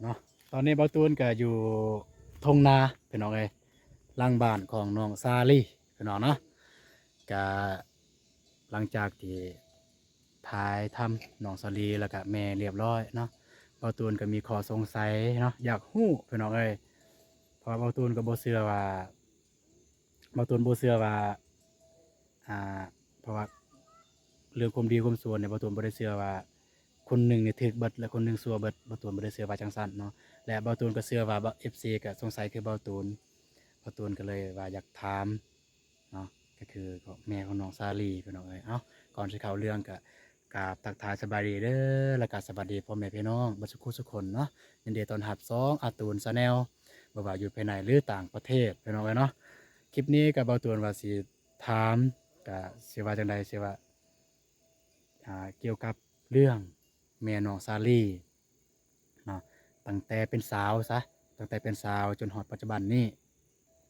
ເນາະ. ຕອນນີ້ເບົາຕູນກໍຢູ່ທົ່ງນາພີ່ນ້ອງເອີຍ ຫຼັງບ້ານຂອງນ້ອງສາລີພີ່ນ້ອງເນາະ. ກະຫຼັງຈາກທີ່ຖ່າຍທຳນ້ອງສາລີ ແລ້ວກະແມ່ລຽບຮ້ອຍເນາະ, ເບົາຕູນກໍມີຂໍ້ສົງໄສເນາະ ຢາກຮູ້ພີ່ນ້ອງເອີຍ ເພາະວ່າເບົາຕູນກໍບໍ່ເຊື່ອວ່າ ເບົາຕູນບໍ່ເຊື່ອວ່າ ອ່າ ເພາະວ່າເລື່ອງຄວາມດີຄວາມຊົ່ວນີ້ ເບົາຕູນບໍ່ໄດ້ເຊື່ອວ່າຄົນໜຶ່ງນີ້ຖືກເບິດ ແລະ ຄົນໜຶ່ງຊົ່ວເບິດ, ເບົາຕູນບໍ່ໄດ້ເຊື່ອວ່າຈັ່ງຊັ້ນເນາະ. ແລະ ເບົາຕູນກໍເຊື່ອວ່າ ເອັຟຊີ ກໍສົງໄສຄືເບົາຕູນ, ເບົາຕູນກໍເລີຍວ່າຢາກຖາມເນາະ ກໍຄືແມ່ຂອງນ້ອງສາລີພີ່ນ້ອງເອີຍ. ເອົ້າ ກ່ອນຊິເຂົ້າເລື່ອງກໍ ກາບທັກທາຍສະບາຍດີເດີ ແລ້ວກະສະບາຍດີພໍ່ແມ່ພີ່ນ້ອງເບິດສຸຂູສຸຄົນເນາະ. ຍິນດີຕ້ອນຮັບຊ່ອງອາຕູນ Channel ບໍ່ວ່າຢູ່ພາຍໃນ ຫຼື ຕ່າງປະເທດພີ່ນ້ອງເອີຍເນາະ. ຄລິບນີ້ກະເບົາຕູນວ່າຊິຖາມ ກະຊິວ່າຈັ່ງໃດ ຊິວ່າ ອ່າ ກ່ຽວກັບເລື່ອງແມ່ນ້ອງສາລີ ເນາະ, ຕັ້ງແຕ່ເປັນສາວຊະ ຕັ້ງແຕ່ເປັນສາວຈົນຮອດປັດຈຸບັນນີ້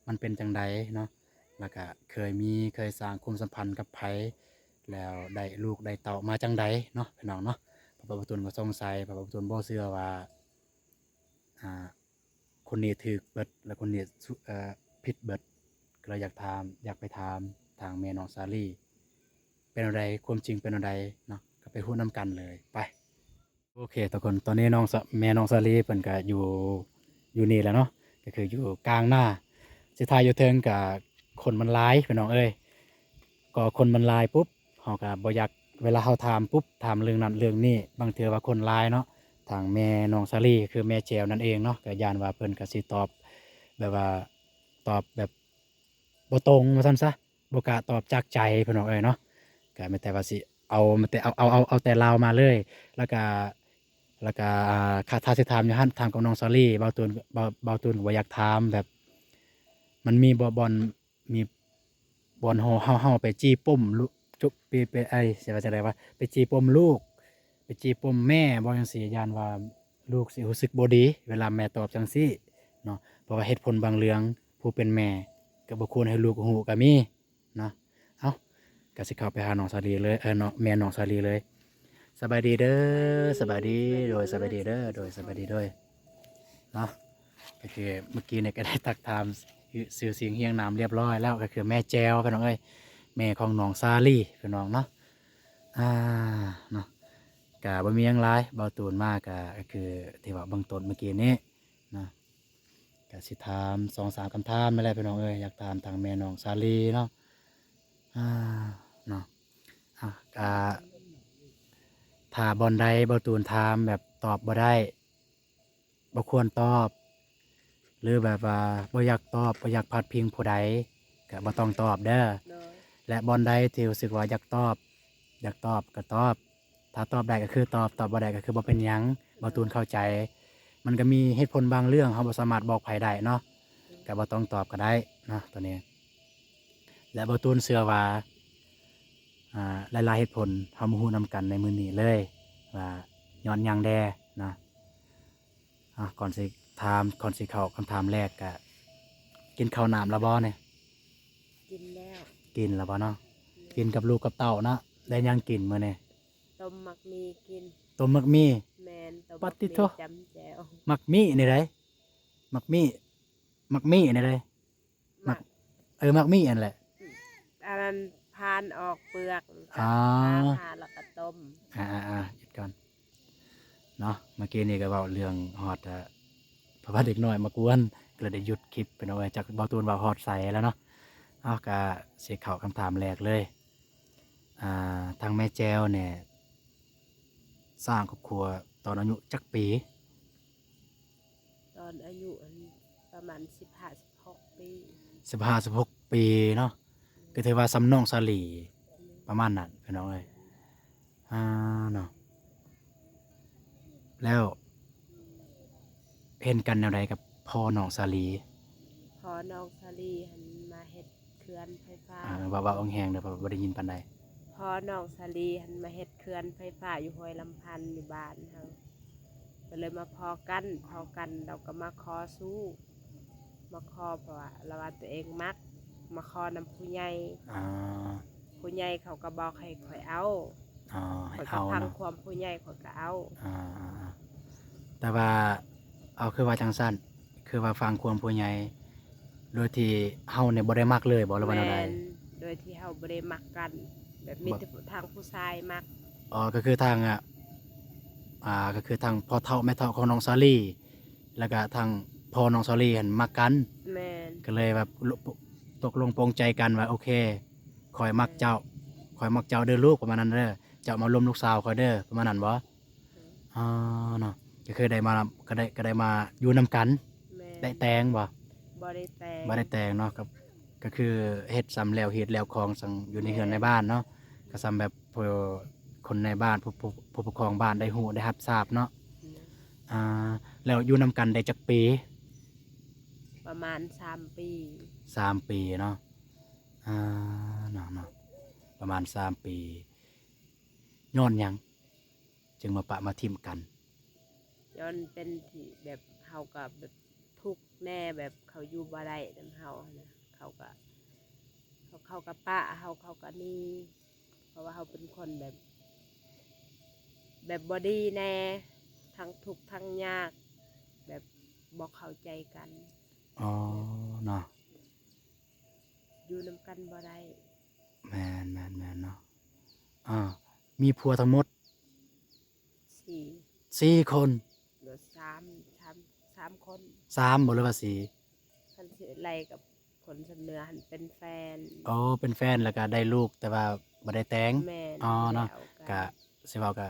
ມັນເປັນຈັ່ງໃດເນາະ, ແລ້ວກະເຄີຍມີ ເຄີຍສ້າງຄວາມສຳພັນກັບໃຜ ແລ້ວໄດ້ລູກໄດ້ເຕົ້າມາຈັ່ງໃດເນາະ ພີ່ນ້ອງເນາະ. ເພາະວ່າເບົາຕູນກໍສົງໄສ ເພາະວ່າເບົາຕູນບໍ່ເຊື່ອວ່າ ອ່າ ຄົນນີ້ຖືກເບິດ ແລະ ຄົນນີ້ ເອີ ຜິດເບິດ, ກໍເລີຍຢາກຖາມ ຢາກໄປຖາມທາງແມ່ນ້ອງສາລີ ເປັນແນວໃດ ຄວາມຈິງເປັນແນວໃດເນາະ ກໍໄປຮູ້ນຳກັນເລີຍ ໄປ. ໂອເຄທຸກຄົນ ຕອນນີ້ນ້ອງສະ ແມ່ນ້ອງສາລີເພິ່ນກະຢູ່ ຢູ່ນີ້ແຫຼະເນາະ ກະຄືຢູ່ກາງນາ. ຊິຖ່າຍຢູ່ເທິງກະຄົນມັນຫຼາຍພີ່ນ້ອງເອີຍ, ກໍຄົນມັນຫຼາຍປຸບ ເຮົາກະບໍ່ຢາກ ເວລາເຮົາຖາມປຸບ ຖາມເລື່ອງນັ້ນເລື່ອງນີ້ ບາງເທື່ອວ່າຄົນຫຼາຍເນາະ, ທາງແມ່ນ້ອງສາລີ ຄືແມ່ແຈວນັ້ນເອງເນາະ ກະຢ້ານວ່າເພິ່ນກະຊິຕອບແບບວ່າ ຕອບແບບບໍ່ຕົງວ່າຊັ້ນຊະ. ບໍ່ກ້າຕອບຈາກໃຈພີ່ນ້ອງເອີຍເນາະ, ກະມີແຕ່ວ່າຊິເອົາ ມີແຕ່ເອົາ ເອົາ ເອົາ ເອົາແຕ່ລາວມາເລີຍ. ແລ້ວກະ ແລ້ວກະ ອ່າ ຖ້າຊິຖາມຢູ່ຫັ້ນ ຖາມກັບນ້ອງສາລີ ເບົາຕູນ ເບົາ ເບົາຕູນກໍບໍ່ຢາກຖາມແບບ ມັນມີບໍ່ບ່ອນ ມີບ່ອນເຮົາ ເຮົາ ເຮົາໄປຈີ່ປົມລູກ ຈຸ ໄປ ໄປ ໄອ້ ຊິວ່າຈັ່ງໃດວະ ໄປຈີ່ປົມລູກ ໄປຈີ່ປົມແມ່ບໍ່ ຈັ່ງຊີ້ ຢ້ານວ່າລູກຊິຮູ້ສຶກບໍ່ດີເວລາແມ່ຕອບຈັ່ງຊີ້ເນາະ. ເພາະວ່າເຫດຜົນບາງເລື່ອງ ຜູ້ເປັນແມ່ກໍບໍ່ຄວນໃຫ້ລູກຮູ້ກໍມີເນາະ. ເອົ້າ ກໍຊິເຂົ້າໄປຫານ້ອງສາລີເລີຍ ເອີ ນ້ອງ ແມ່ນ້ອງສາລີເລີຍ. ສະບາຍດີເດີ ສະບາຍດີ ໂດຍ ສະບາຍດີເດີ ໂດຍ ສະບາຍດີ ໂດຍ ເນາະ. ກໍຄືເມື່ອກີ້ນີ້ກໍໄດ້ທັກຖາມຊື່ ຊື່ສຽງຮຽງນາມລຽບຮ້ອຍແລ້ວ ກໍຄືແມ່ແຈວ ພີ່ນ້ອງເອີຍ ແມ່ຂອງນ້ອງສາລີ ພີ່ນ້ອງເນາະ. ອ່າ ເນາະ ກະບໍ່ມີຫຍັງຫຼາຍ ເບົາຕູນມາກະ ກະຄືທີ່ເວົ້າເບື້ອງຕົ້ນເມື່ອກີ້ນີ້ເນາະ, ກະຊິຖາມສອງສາມຄຳຖາມນີ້ແຫຼະ ພີ່ນ້ອງເອີຍ ຢາກຖາມທາງແມ່ນ້ອງສາລີເນາະ. ອ່າ ເນາະ ອ່າ ກະ ຖ້າບ່ອນໃດເບົາຕູນຖາມແບບຕອບບໍ່ໄດ້ ບໍ່ຄວນຕອບ ຫຼືແບບວ່າບໍ່ຢາກຕອບ ບໍ່ຢາກພາດພິງຜູ້ໃດ ກະບໍ່ຕ້ອງຕອບເດີ. ໂດຍ ແລະ ບ່ອນໃດທີ່ຮູ້ສຶກວ່າຢາກຕອບ ຢາກຕອບກໍຕອບ, ຖ້າຕອບໄດ້ກໍຄືຕອບ ຕອບບໍ່ໄດ້ກໍຄືບໍ່ເປັນຫຍັງ. ເບົາຕູນເຂົ້າໃຈ ມັນກໍມີເຫດຜົນບາງເລື່ອງ ເຮົາບໍ່ສາມາດບອກໃຜໄດ້ເນາະ ກໍບໍ່ຕ້ອງຕອບກໍໄດ້ເນາະ ໂຕນີ້. ແລະ ເບົາຕູນເຊື່ອວ່າ ອ່າ ຫຼາຍໆເຫດຜົນ ເຮົາມາຮູ້ນຳກັນໃນມື້ນີ້ເລີຍວ່າຍ້ອນຫຍັງແດ່ເນາະ. ອ່າ ກ່ອນຊິຖາມ ກ່ອນຊິເຂົ້າຄຳຖາມແລກ ກະກິນເຂົ້ານ້ຳແລ້ວບໍ່ນີ້? ກິນແລ້ວ ກິນແລ້ວບໍ່ເນາະ? ແມ່ນ ກິນກັບລູກກັບເຕົ້າເນາະ. ໄດ້ຫຍັງກິນມື້ນີ້? ຕົ້ມໝາກໝີ່ກິນ. ຕົ້ມໝາກໝີ່? ແມ່ນ ຕົ້ມໝາກໝີ່ ປາດຕິໂທ ຈ້ຳແຈ່ວ. ໝາກໝີ່ນີ້ໃດ? ໝາກໝີ່ ໝາກໝີ່ນີ້ໃດ? ໝາກ ໝາກ ເອີ ໝາກໝີ່ຫັ້ນແຫຼະ. ອັນນັ້ນ ຜ່ານອອກເປືອກ ອ່າ ຜ່າ ຜ່າແລ້ວກໍຕົ້ມ. ອ່າໆໆ ຢຸດກ່ອນເນາະ. ເມື່ອກີ້ນີ້ກໍເວົ້າເລື່ອງຮອດ ເອີ ເພາະວ່າເດັກນ້ອຍມາກວນ ກໍເລີຍໄດ້ຢຸດຄລິບໄປເນາະ ຈາກເບົາຕູນເວົ້າຮອດໃສແລ້ວເນາະ. ເອົາ ກໍຊິເຂົ້າຄຳຖາມແລກເລີຍ. ອ່າ ທາງແມ່ແຈວນີ້ສ້າງຄອບຄົວຕອນອາຍຸຈັກປີ? ຕອນອາຍຸອັນປະມານສິບຫ້າ ສິບຫົກປີ. ສິບຫ້າ ສິບຫົກປີເນາະ. ກໍຖືວ່າສ່ຳນ້ອງສາລີ ປະມານນັ້ນພີ່ນ້ອງເອີຍ. ອ່າ ເນາະ ແລ້ວເຫັນກັນແນວໃດກັບພໍ່ນ້ອງສາລີ? ພໍ່ນ້ອງສາລີຫັ້ນມາເຮັດເຂື່ອນໄຟຟ້າ. ອ່າ ເວົ້າ ເວົ້າແຮງໆເດີ ເພາະວ່າບໍ່ໄດ້ຍິນປານໃດ. ພໍ່ນ້ອງສາລີຫັ້ນມາເຮັດເຂື່ອນໄຟຟ້າຢູ່ຫ້ວຍລຳພັນ ຢູ່ບ້ານເຮົາ. ກໍເລີຍມາພໍ້ກັນ ພໍ້ກັນ ລາວກໍມາຂໍຊູ້ ມາຂໍ ເພາະວ່າລາວວ່າຕົວເອງມັກ ມາຂໍນຳຜູ້ໃຫຍ່. ອ່າ ຜູ້ໃຫຍ່ເຂົາກໍບອກໃຫ້ຂ້ອຍເອົາ. ອໍ ໃຫ້ເອົາເນາະ. ຂ້ອຍກໍຟັງຄວາມຜູ້ໃຫຍ່ ຂ້ອຍກໍເອົາ. ອ່າ ແຕ່ວ່າ ເອົາ ຄືວ່າຈັ່ງຊັ້ນ ຄືວ່າຟັງຄວາມຜູ້ໃຫຍ່ ໂດຍທີ່ເຮົານີ້ບໍ່ໄດ້ມັກເລີຍບໍ ຫຼືວ່າແນວໃດ? ແມ່ນ ໂດຍທີ່ເຮົາບໍ່ໄດ້ມັກກັນ ແບບມີແຕ່ທາງຜູ້ຊາຍມັກ. ອໍ ກໍຄືທາງ ອ່າ ອ່າ ກໍຄືທາງພໍ່ເຖົ້າແມ່ເຖົ້າຂອງນ້ອງສາລີ ແລ້ວກໍທາງພໍ່ນ້ອງສາລີຫັ້ນມັກກັນ. ແມ່ນ ກໍເລີຍແບບ ຕົກລົງປົງໃຈກັນວ່າ ໂອເຄ ຂ້ອຍມັກເຈົ້າ ຂ້ອຍມັກເຈົ້າເດີລູກ ປະມານນັ້ນເດີ ເຈົ້າມາລົມລູກສາວຂ້ອຍເດີ ປະມານນັ້ນບໍ? ອໍ ເນາະ ກໍຄືໄດ້ມາ ກໍໄດ້ ກໍໄດ້ມາຢູ່ນຳກັນ. ແມ່ນ ໄດ້ແຕ່ງບໍ? ບໍ່ໄດ້ແຕ່ງ ບໍ່ໄດ້ແຕ່ງເນາະ ກໍ ກໍຄືເຮັດສ່ຳແລ້ວຮີດແລ້ວຄອງ ສ່ຳຢູ່ໃນເຮືອນໃນບ້ານເນາະ ກໍສ່ຳແບບ ເອີ່ ຄົນໃນບ້ານ ຜູ້ ຜູ້ ຜູ້ປົກຄອງບ້ານໄດ້ຮູ້ໄດ້ຮັບຊາບເນາະ. ແມ່ນ ອ່າ ແລ້ວຢູ່ນຳກັນໄດ້ຈັກປີ? ປະມານສາມປີ ສາມປີເນາະ. ອ່າ ເນາະ ເນາະ ປະມານສາມປີ ຍ້ອນຫຍັງຈຶ່ງມາປະມາຖິ້ມກັນ? ຍ້ອນເປັນທີ່ແບບເຮົາກໍແບບທຸກແດ່ ແບບເຂົາຢູ່ບໍ່ໄດ້ນຳເຮົາຫັ້ນນະ ເຂົາກໍ ເຂົາ ເຂົາກໍປະເຮົາ ເຂົາກໍໜີ ເພາະວ່າເຮົາເປັນຄົນແບບ ແບບບໍ່ດີແດ່ ທັງທຸກທັງຍາກ ແບບບໍ່ເຂົ້າໃຈກັນ. ອໍ ເນາະ ຢູ່ນຳກັນບໍ່ໄດ້. ແມ່ນໆໆ ເນາະ. ອ່າ ມີຜົວທັງໝົດ ສີ່ ສີ່ຄົນ ຫຼື ສາມ ສາມ ສາມຄົນ ສາມບໍ ຫຼືວ່າສີ່? ຄັນຊິໄລ່ກັບຄົນຊຳເໜືອຫັ້ນເປັນແຟນ. ອໍ ເປັນແຟນ ແລ້ວກໍໄດ້ລູກ ແຕ່ວ່າບໍ່ໄດ້ແຕ່ງ. ແມ່ນ ອໍ ເນາະ ກໍຊິເວົ້າກໍ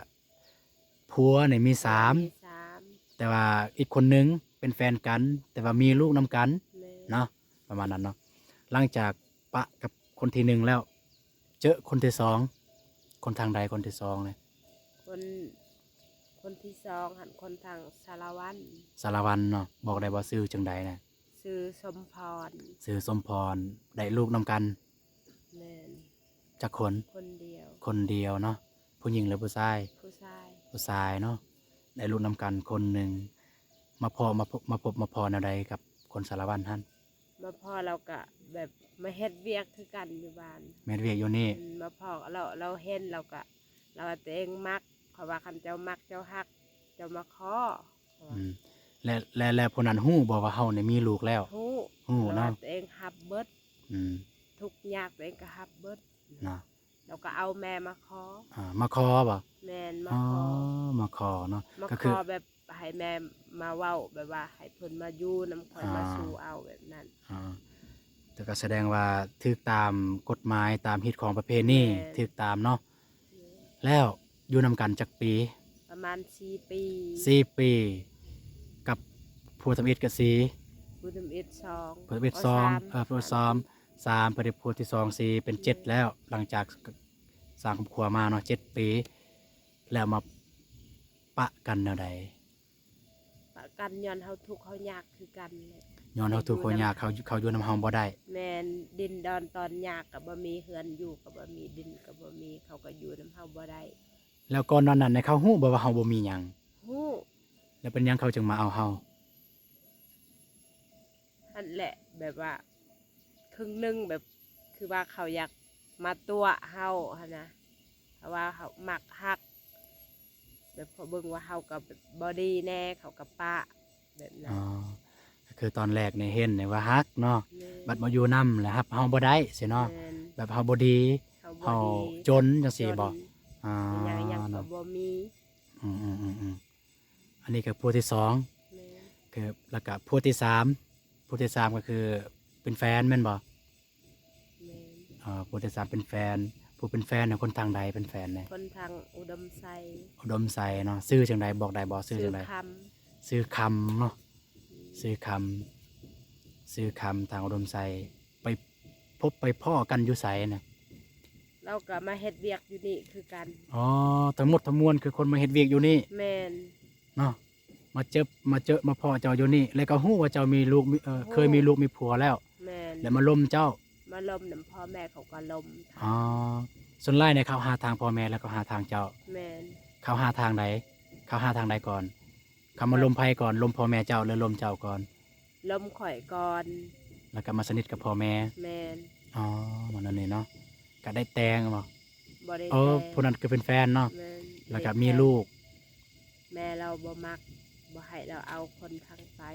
ຜົວນີ້ມີສາມ ມີສາມ ແຕ່ວ່າອີກຄົນໜຶ່ງເປັນແຟນກັນ ແຕ່ວ່າມີລູກນຳກັນ. ແມ່ນ ເນາະ ປະມານນັ້ນເນາະ. ຫຼັງຈາກປະກັບຄົນທີໜຶ່ງແລ້ວ ເຈີຄົນທີສອງ ຄົນທາງໃດຄົນທີສອງນີ້? ຄົນ ຄົນທີສອງຫັ້ນຄົນທາງສາລະວັນ. ສາລະວັນເນາະ ບອກໄດ້ບໍ່ຊື່ຈັ່ງໃດນະ? ຊື່ສົມພອນ. ຊື່ສົມພອນ ໄດ້ລູກນຳກັນ. ແມ່ນ ຈັກຄົນ? ຄົນດຽວ ຄົນດຽວເນາະ. ຜູ້ຍິງ ຫຼື ຜູ້ຊາຍ? ຜູ້ຊາຍ ຜູ້ຊາຍເນາະ. ໄດ້ລູກນຳກັນຄົນໜຶ່ງ ມາພໍ້ ມາ ມາພົບມາພໍ້ແນວໃດກັບຄົນສາລະວັນຫັ້ນ? ມາພໍ້ລາວກະແບບມາເຮັດວຽກຄືກັນຢູ່ບ້ານ ມາເຮັດວຽກຢູ່ນີ້. ອືມ ມາພໍ້ລາວ ລາວເຫັນ ລາວກະ ລາວວ່າຕົວເອງມັກ ເຂົາວ່າຄັນເຈົ້າມັກເຈົ້າຮັກ ເຈົ້າມາຂໍ. ອືມ ແລະ ແລະ ແລະຜູ້ນັ້ນຮູ້ບໍ່ວ່າເຮົານີ້ມີລູກແລ້ວ? ຮູ້ ຮູ້ເນາະ ລາວວ່າຕົວເອງຮັບເບິດ. ອືມ ທຸກຍາກຕົວເອງກໍຮັບເບິດເນາະ. ລາວກໍເອົາແມ່ມາຂໍ. ອ່າ ມາຂໍບໍ່? ແມ່ນ ມາຂໍ. ອໍ ມາຂໍເນາະ ມາ ກໍຄື ຂໍແບບໃຫ້ແມ່ມາເວົ້າ ແບບວ່າໃຫ້ເພິ່ນມາຢູ່ນຳຂ້ອຍ ອ່າ ມາສູ່ເອົາແບບນັ້ນ. ອ່າ ແຕ່ກໍສະແດງວ່າຖືກຕາມກົດໝາຍ ຕາມຮີດຄອງປະເພນີ. ແມ່ນ ຖືກຕາມເນາະ. ແມ່ນ ແລ້ວຢູ່ນຳກັນຈັກປີ? ປະມານສີ່ປີ. ສີ່ປີ ກັບຜົວທຳອິດກໍສີ່ ຜົວທຳອິດສອງ ຜົວທຳອິດສອງ ເອີ ຜົວສາມ ສາມ ພໍດີຜົວທີສອງສີ່ ເປັນເຈັດແລ້ວ. ຫຼັງຈາກ ສ້າງຄອບຄົວມາເນາະ ເຈັດປີ ແລ້ວມາປະກັນແນວໃດ? ປະກັນຍ້ອນເຮົາທຸກເຮົາຍາກຄືກັນແຫຼະ. ຍ້ອນເຮົາທຸກເຮົາຍາກ ເຂົາ ເຂົາຢູ່ນຳເຮົາບໍ່ໄດ້. ແມ່ນ ດິນດອນຕອນຍາກກໍບໍ່ມີ ເຮືອນຢູ່ກໍບໍ່ມີ ດິນກໍບໍ່ມີ ເຂົາກໍຢູ່ນຳເຮົາບໍ່ໄດ້. ແລ້ວກ່ອນໜ້ານັ້ນ ເຂົາຮູ້ບໍ່ວ່າເຮົາບໍ່ມີຫຍັງ? ຮູ້. ແລ້ວເປັນຫຍັງເຂົາຈຶ່ງມາເອົາເຮົາ? ຫັ້ນແຫຼະ ແບບວ່າເຄິ່ງໜຶ່ງແບບ ຄືວ່າເຂົາຢາກມາຕົວະເຮົາຫັ້ນນະ ເພາະວ່າເຮົາມັກຮັກ ແບບເຂົາເບິ່ງວ່າເຮົາກໍແບບບໍ່ດີແດ່ ເຂົາກໍປະແບບນັ້ນ. ອໍ ກໍຄືຕອນແລກນີ້ເຫັນນີ້ວ່າຮັກເນາະ. ແມ່ນ. ບັດມາຢູ່ນຳແລ້ວຮັບເຮົາບໍ່ໄດ້ຊີ້ເນາະ. ແມ່ນ. ແບບເຮົາບໍ່ດີ ເຮົາບໍ່ດີ ເຮົາຈົນຈັ່ງຊີ້ບໍ? ຈົນ. ອໍ ອີຫຍັງ ອີຫຍັງກໍບໍ່ມີ. ອືມໆໆໆ ອັນນີ້ກໍຜູ້ທີສອງ. ແມ່ນ. ຄື ແລ້ວກໍຜູ້ທີສາມ ຜູ້ທີສາມກໍຄືເປັນແຟນແມ່ນບໍ່? ແມ່ນ. ເອີ ຜູ້ທີສາມເປັນແຟນ. ຜູ້ເປັນແຟນນະ ຄົນທາງໃດເປັນແຟນນະ? ຄົນທາງອຸດົມໄຊ. ອຸດົມໄຊເນາະ. ຊື່ຈັ່ງໃດ ບອກໄດ້ບໍ່? ຊື່ຈັ່ງໃດ? ຊື່ຄຳ. ຊື່ຄຳເນາະ. ອືມ. ຊື່ຄຳ ຊື່ຄຳ ທາງອຸດົມໄຊ. ໄປພົບໄປພໍ້ກັນຢູ່ໃສນະ? ລາວກໍມາເຮັດວຽກຢູ່ນີ້ຄືກັນ. ອໍ ທັງໝົດທັງມວນຄືຄົນມາເຮັດວຽກຢູ່ນີ້. ແມ່ນ. ເນາະ ມາເຈີ ມາເຈີມາພໍ້ເຈົ້າຢູ່ນີ້ ແລ້ວກໍຮູ້ວ່າເຈົ້າມີລູກ ມີ ເອີ ຮູ້ ເຄີຍມີລູກມີຜົວແລ້ວ. ແມ່ນ. ແລ້ວມາລົມເຈົ້າ ມາລົມນຳພໍ່ແມ່ ເຂົາກໍລົມ. ອໍ ສ່ວນຫຼາຍນີ້ເຂົາຫາທາງພໍ່ແມ່ ແລ້ວກໍຫາທາງເຈົ້າ. ແມ່ນ. ເຂົາຫາທາງໃດ? ເຂົາຫາທາງໃດກ່ອນ? ເຂົາມາລົມໃຜກ່ອນ? ລົມພໍ່ແມ່ເຈົ້າ ຫຼືລົມເຈົ້າກ່ອນ? ລົມຂ້ອຍກ່ອນ ແລ້ວກໍມາສະໜິດກັບພໍ່ແມ່. ແມ່ນ. ອໍ ແນວນັ້ນເນາະ. ກໍໄດ້ແຕ່ງບໍ່? ບໍ່ໄດ້ແຕ່ງ. ເອີ ຜູ້ນັ້ນຄືເປັນແຟນເນາະ. ແມ່ນ. ແລ້ວກໍມີລູກ. ແມ່ລາວບໍ່ມັກ. ບໍ່ໃຫ້ລາວເອົາຄົນທາງໃຕ້.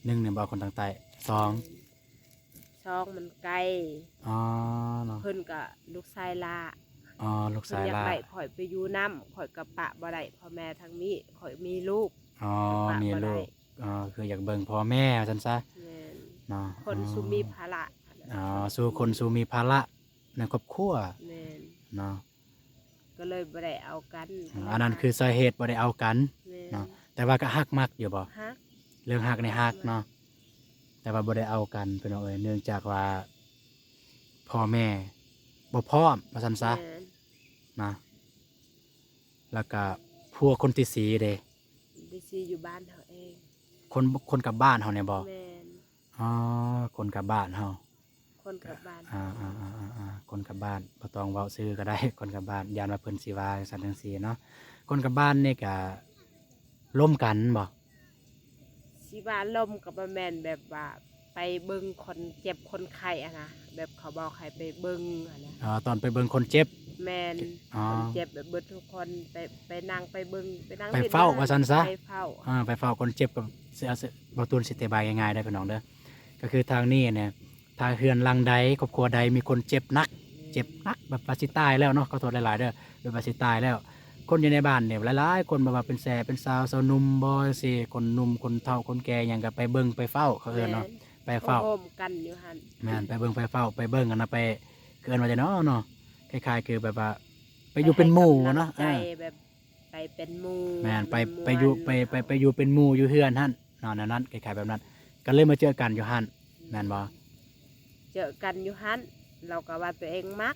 ໜຶ່ງນີ້ບໍ່ເອົາຄົນທາງໃຕ້. ສອງ ແມ່ນ ສອງມັນໄກ. ອໍ ເນາະ. ເພິ່ນກໍລູກຊາຍຫຼ້າ. ອໍ ລູກຊາຍຫຼ້າ. ເພິ່ນຢາກໄດ້ຂ້ອຍໄປຢູ່ນຳ, ຂ້ອຍກໍປະບໍ່ໄດ້. ພໍ່ແມ່ທາງນີ້ ຂ້ອຍມີລູກ. ອໍ ປະບໍ່ໄດ້. ມີລູກ. ອໍ ຄືຢາກເບິ່ງພໍ່ແມ່ວ່າຊັ້ນຊະ. ແມ່ນ ເນາະ. ຄົນ ອໍ ຊຸມມີພາລະ. ອໍ ສູ່ຄົນຊຸມມີພາລະໃນຄອບຄົວ. ແມ່ນ ເນາະ. ກໍເລີຍບໍ່ໄດ້ເອົາກັນ. ອືມ ອັນນັ້ນຄືສາເຫດບໍ່ໄດ້ເອົາກັນ. ແມ່ນ ເນາະ. ແຕ່ວ່າກໍຮັກມັກຢູ່ບໍ່? ຮັກ. ເລື່ອງຮັກນີ້ຮັກເນາະ. ແຕ່ວ່າບໍ່ໄດ້ເອົາກັນ ພີ່ນ້ອງເອີຍ ເນື່ອງຈາກວ່າພໍ່ແມ່ບໍ່ພ້ອມວ່າຊັ້ນຊະ. ແມ່ນ ນະ. ແລ້ວກະຜົວຄົນທີສີ່ເດ? ທີສີ່ຢູ່ບ້ານເຮົາເອງ. ຄົນ ຄົນກັບບ້ານເຮົານີ້ບໍ່? ແມ່ນ. ອໍ ຄົນກັບບ້ານເຮົາ. ຄົນກັບບ້ານ. ອ່າໆໆໆ ຄົນກັບບ້ານ ບໍ່ຕ້ອງເວົ້າຊື່ກໍໄດ້ ຄົນກັບບ້ານ ຢ້ານວ່າເພິ່ນຊິວ່າຈັ່ງຊັ້ນຈັ່ງຊີ້ເນາະ. ຄົນກັບບ້ານນີ້ກະລົມກັນບໍ່? ຊິວ່າລົມກໍບໍ່ແມ່ນ ແບບວ່າໄປເບິ່ງຄົນເຈັບຄົນໄຂ້ຫັ້ນນະ ແບບເຂົາບອກໃຫ້ໄປເບິ່ງຫັ້ນນະ. ອໍ ຕອນໄປເບິ່ງຄົນເຈັບ. ແມ່ນ. ອໍ ຄົນເຈັບແບບເບິດທຸກຄົນ ໄປ ໄປນັ່ງໄປເບິ່ງ ໄປນັ່ງ ໄປເຝົ້າວ່າຊັ້ນຊະ. ໄປເຝົ້າ. ອ່າ ໄປເຝົ້າຄົນເຈັບກໍ ຊິເອົາ ເວົ້າຕູນຊິອະທິບາຍງ່າຍໆເດີພີ່ນ້ອງເດີ ກໍຄືທາງນີ້ນະ ຖ້າເຮືອນຫຼັງໃດ ຄອບຄົວໃດມີຄົນເຈັບໜັກ ເຈັບໜັກແບບວ່າຊິຕາຍແລ້ວເນາະ ຂໍໂທດຫຼາຍໆເດີ ແບບວ່າຊິຕາຍແລ້ວ ຄົນຢູ່ໃນບ້ານນີ້ຫຼາຍໆຄົນ ບໍ່ວ່າເປັນແຊເປັນຊາວ ຊາວໜຸ່ມບໍ່ ຈັ່ງຊີ້ ຄົນໜຸ່ມ ຄົນເຖົ້າ ຄົນແກ່ຫຍັງ ກໍໄປເບິ່ງໄປເຝົ້າ ເຂົາເອີ້ນເນາະ. ແມ່ນ ໄປເຝົ້າ ໂຮມກັນຢູ່ຫັ້ນ. ແມ່ນ ໄປເບິ່ງໄປເຝົ້າ ໄປເບິ່ງອັນນະ ໄປ ຄືເອີ້ນວ່າຈັ່ງໃດເນາະ ເນາະ ຄ້າຍໆຄືແບບວ່າໄປຢູ່ເປັນໝູ່ຫັ້ນນະ. ເອີ ແບບ ໄປເປັນໝູ່. ແມ່ນ ໄປ ໄປຢູ່ ໄປ ໄປ ໄປຢູ່ເປັນໝູ່ຢູ່ເຮືອນຫັ້ນເນາະ ແນວນັ້ນ ຄ້າຍໆແບບນັ້ນ ກໍເລີຍມາເຈີກັນຢູ່ຫັ້ນ ແມ່ນບໍ່? ເຈີກັນຢູ່ຫັ້ນ ລາວກໍວ່າຕົວເອງມັກ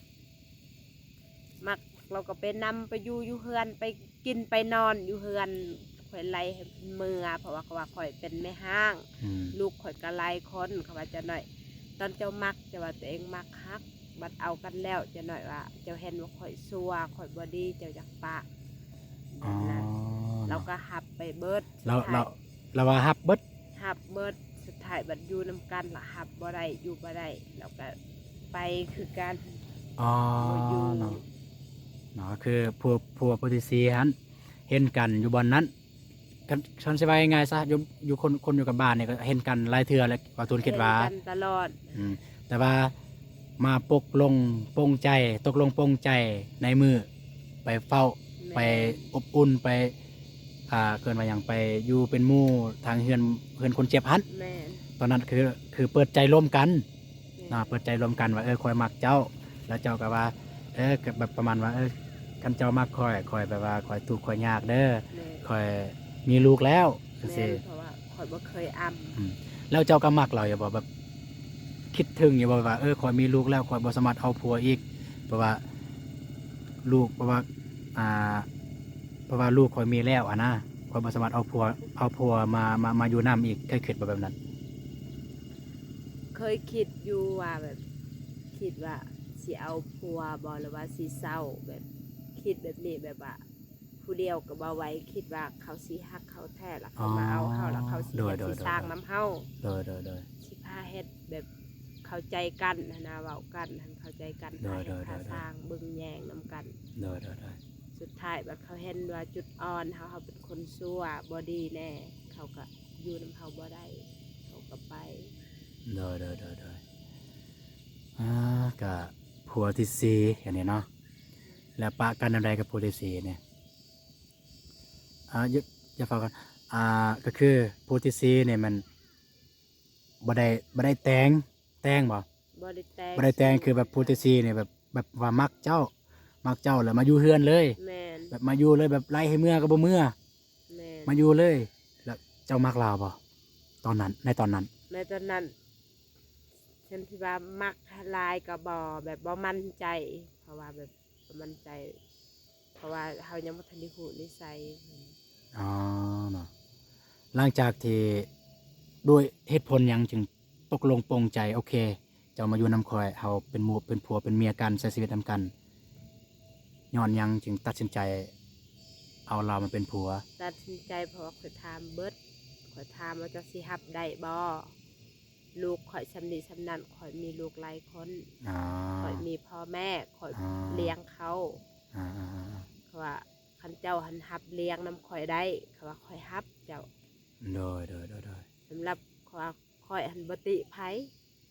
ມັກ ລາວກໍໄປນຳໄປຢູ່ຢູ່ເຮືອນ ໄປກິນໄປນອນຢູ່ເຮືອນ ຂ້ອຍໄລ່ໃຫ້ເພິ່ນເມືອ ເພາະວ່າເຂົາວ່າຂ້ອຍເປັນແມ່ຮ້າງ ອືມ ລູກຂ້ອຍກໍຫຼາຍຄົນ ເຂົາວ່າ ເຈົ້ານ້ອຍ ຕອນເຈົ້າມັກ ເຈົ້າວ່າຕົວເອງມັກຮັກ ບັດເອົາກັນແລ້ວ ເຈົ້ານ້ອຍວ່າ ເຈົ້າເຫັນວ່າຂ້ອຍຊົ່ວ ຂ້ອຍບໍ່ດີ ເຈົ້າຢາກປະ ແບບນັ້ນ. ອໍ ລາວກໍຮັບໄປເບິດ ລາວ ສຸດທ້າຍ ລາວ ລາວວ່າຮັບເບິດ ຮັບເບິດ ສຸດທ້າຍບັດຢູ່ນຳກັນລະຮັບບໍ່ໄດ້ ຢູ່ບໍ່ໄດ້ ລາວກໍໄປຄືກັນ. ອໍ ບໍ່ຢູ່ ເນາະ ເນາະ ຄືຜົວ ຜົວຜູ້ທີສີ່ຫັ້ນ ເຫັນກັນຢູ່ບ່ອນນັ້ນ ຄັນ ຄັນຊິວ່າງ່າຍໆຊະ ຢູ່ ຢູ່ຄົນ ຄົນຢູ່ກັບບ້ານນີ້ກໍເຫັນກັນຫຼາຍເທື່ອແລ້ວ ບ່າວຕູນຄິດວ່າ ເຫັນກັນຕະຫຼອດ. ອືມ ແຕ່ວ່າມາປົກລົງປົງໃຈ ຕົກລົງປົງໃຈໃນມື້ໄປເຝົ້າ ແມ່ນ ໄປອົບອຸ່ນ ໄປ ອ່າ ເອີ້ນວ່າຫຍັງ ໄປຢູ່ເປັນໝູ່ທາງເຮືອນ ເຮືອນຄົນເຈັບຫັ້ນ. ແມ່ນ ຕອນນັ້ນຄື ຄືເປີດໃຈລົມກັນ. ແມ່ນ ເນາະ ເປີດໃຈລົມກັນວ່າ ເອີ ຂ້ອຍມັກເຈົ້າ ແລ້ວເຈົ້າກໍວ່າ ເອີ ກໍແບບປະມານວ່າ ເອີ ຄັນເຈົ້າມັກຂ້ອຍ ຂ້ອຍແບບວ່າຂ້ອຍທຸກຂ້ອຍຍາກເດີ ແມ່ນ ຂ້ອຍມີລູກແລ້ວ ຈັ່ງຊີ້. ແມ່ນ ເພາະວ່າຂ້ອຍບໍ່ເຄີຍອຳ. ອືມ ແລ້ວເຈົ້າກໍມັກລາວຢູ່ບໍ່? ແບບຄິດເຖິງຢູ່ບໍ່ ແບບວ່າ ເອີ ຂ້ອຍມີລູກແລ້ວ ຂ້ອຍບໍ່ສາມາດເອົາຜົວອີກ ເພາະວ່າລູກ ເພາະວ່າ ອ່າ ເພາະວ່າລູກຂ້ອຍມີແລ້ວຫັ້ນນະ ຂ້ອຍບໍ່ສາມາດເອົາຜົວ ເອົາຜົວມາ ມາ ມາຢູ່ນຳອີກ ເຄີຍຄິດບໍ່ແບບນັ້ນ? ເຄີຍຄິດຢູ່ວ່າແບບ ຄິດວ່າຊິເອົາຜົວບໍ່ ຫຼືວ່າຊິເຊົາ ແບບຄິດແບບນີ້ ແບບວ່າຜູ້ດຽວກໍບໍ່ໄຫວ ຄິດວ່າເຂົາຊິຮັກເຮົາແທ້ລະ ເຂົາມາເອົາເຮົາລະ ອໍ ເຂົາຊິເຮັດ ໂດຍ ຊິສ້າງນຳເຮົາ. ໂດຍ ໂດຍ ໂດຍ ຊິພາເຮັດແບບເຂົ້າໃຈກັນຫັ້ນນະ ເວົ້າກັນຫັ້ນເຂົ້າໃຈກັນ ໂດຍ ພາເຮັດ ໂດຍ ພາ ໂດຍ ສ້າງເບິ່ງແຍງນຳກັນ. ໂດຍ ໂດຍ ໂດຍ ສຸດທ້າຍບັດເຂົາເຫັນວ່າຈຸດອ່ອນເຮົາ ເຮົາເປັນຄົນຊົ່ວບໍ່ດີແນ່ ເຂົາກໍຢູ່ນຳເຮົາບໍ່ໄດ້ ເຂົາກໍໄປ. ໂດຍ ໂດຍ ໂດຍ ໂດຍ ອ່າ ກະຜົວທີສີ່ອັນນີ້ເນາະ ແລ້ວປະກັນແນວໃດກັບຜົວທີສີ່ນີ້? ອ່າ ຢ່າ ຢ່າຟ້າວກັນ ອ່າ ກໍຄືຜົວທີສີ່ນີ້ມັນບໍ່ໄດ້ ບໍ່ໄດ້ແຕ່ງ ແຕ່ງບໍ່? ບໍ່ໄດ້ແຕ່ງ ບໍ່ໄດ້ແຕ່ງ ຄືແບບຜູ້ທີສີ່ນີ້ແບບ ແບບວ່າມັກເຈົ້າ ມັກເຈົ້າແລ້ວມາຢູ່ເຮືອນເລີຍ. ແມ່ນ ແບບມາຢູ່ເລີຍ ແບບໄລ່ໃຫ້ເມືອກໍບໍ່ເມືອ. ແມ່ນ ມາຢູ່ເລີຍ. ແລ້ວເຈົ້າມັກລາວບໍ່ ຕອນນັ້ນ ໃນຕອນນັ້ນ? ໃນຕອນນັ້ນ ຄັນທີ່ວ່າມັກຫຼາຍກໍບໍ່ ແບບບໍ່ໝັ້ນໃຈ ເພາະວ່າແບບ ບໍ່ໝັ້ນໃຈ ເພາະວ່າເຮົາຍັງບໍ່ທັນໄດ້ຮູ້ນິໄສເພິ່ນ. ອໍ ເນາະ ຫຼັງຈາກທີ່ ດ້ວຍເຫດຜົນຫຍັງຈຶ່ງຕົກລົງປົງໃຈ ໂອເຄ ເຈົ້າມາຢູ່ນຳຂ້ອຍ ເຮົາເປັນໝູ່ເປັນຜົວເປັນເມຍກັນ ໃຊ້ຊີວິດນຳກັນ ຍ້ອນຫຍັງຈຶ່ງຕັດສິນໃຈເອົາລາວມາເປັນຜົວ? ຕັດສິນໃຈເພາະວ່າຂ້ອຍຖາມເບິດ ຂ້ອຍຖາມວ່າເຈົ້າຊິຮັບໄດ້ບໍ່? ລູກຂ້ອຍສ່ຳນີ້ສ່ຳນັ້ນ ຂ້ອຍມີລູກຫຼາຍຄົນ. ອໍ ຂ້ອຍມີພໍ່ແມ່ ຂ້ອຍ ອໍ ລ້ຽງເຂົາ. ອາໆໆໆ ເຂົາວ່າ ຄັນເຈົ້າຫັ້ນຮັບລ້ຽງນຳຂ້ອຍໄດ້ ເຂົາວ່າ ຂ້ອຍຮັບເຈົ້າ. ໂດຍ ໂດຍ ໂດຍ ໂດຍ ສຳລັບຂ້ອຍ ຂ້ອຍຫັ້ນບໍ່ຕິໃຜ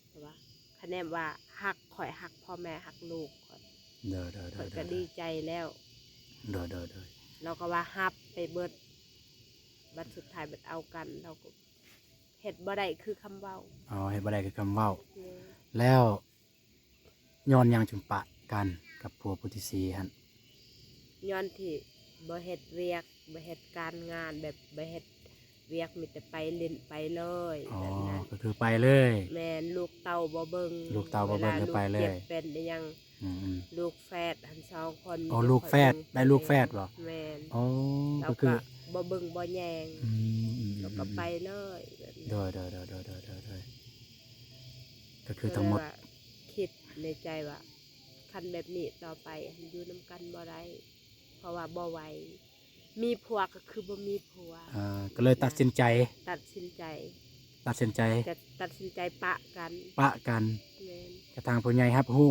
ເພາະວ່າຄະແນນວ່າຮັກ ຂ້ອຍຮັກພໍ່ແມ່ ຮັກລູກຂ້ອຍ ໂດຍ ໂດຍ ໂດຍ ຂ້ອຍກໍດີໃຈແລ້ວ ໂດຍ ໂດຍ ໂດຍ ລາວກໍວ່າຮັບໄປເບິດ ບັດສຸດທ້າຍບັດເອົາກັນ ລາວກໍເຮັດບໍ່ໄດ້ຄືຄຳເວົ້າ ອໍ ເຮັດບໍ່ໄດ້ຄືຄຳເວົ້າ ແມ່ນ ແລ້ວ ຍ້ອນຫຍັງຈຶ່ງປະກັນກັບຜົວຜູ້ທີສີ່ຫັ້ນ? ຍ້ອນທີ່ບໍ່ເຮັດວຽກ ບໍ່ເຮັດການງານ ແບບບໍ່ເຮັດວຽກ ມີແຕ່ໄປຫຼິ້ນໄປເລີຍ ອໍ ແບບນັ້ນ ກໍຄືໄປເລີຍ ແມ່ນ ລູກເຕົ້າບໍ່ເບິ່ງ ລູກເຕົ້າບໍ່ເບິ່ງ ກໍໄປເລີຍ ເວລາລູກເຈັບເປັນອີ່ຫຍັງ ອືມໆ ລູກແຝດຫັ້ນສອງຄົນ ອໍ ມີແຕ່ ລູກແຝດ ຂ້ອຍເບິ່ງ ໄດ້ລູກແຝດບໍ່? ແມ່ນ ອໍ ລາວກໍຄື ກໍບໍ່ເບິ່ງບໍ່ແຍງ ອືມໆໆໆ ລາວກໍໄປເລີຍ ແບບນັ້ນ ໂດຍໆໆ ກໍຄືທັງໝົດ ກໍເລີຍວ່າຄິດໃນໃຈວ່າ ຄັນແບບນີ້ຕໍ່ໄປຫັ້ນຢູ່ນຳກັນບໍ່ໄດ້ ເພາະວ່າບໍ່ໄຫວ ມີຜົວກໍຄືບໍ່ມີຜົວ ອ່າ ກໍເລີຍຕັດສິນໃຈ ຕັດສິນໃຈ ຕັດສິນໃຈ ຈະຕັດສິນໃຈປະກັນ ປະກັນ ແມ່ນ ກະທາງຜູ້ໃຫຍ່ຮັບຮູ້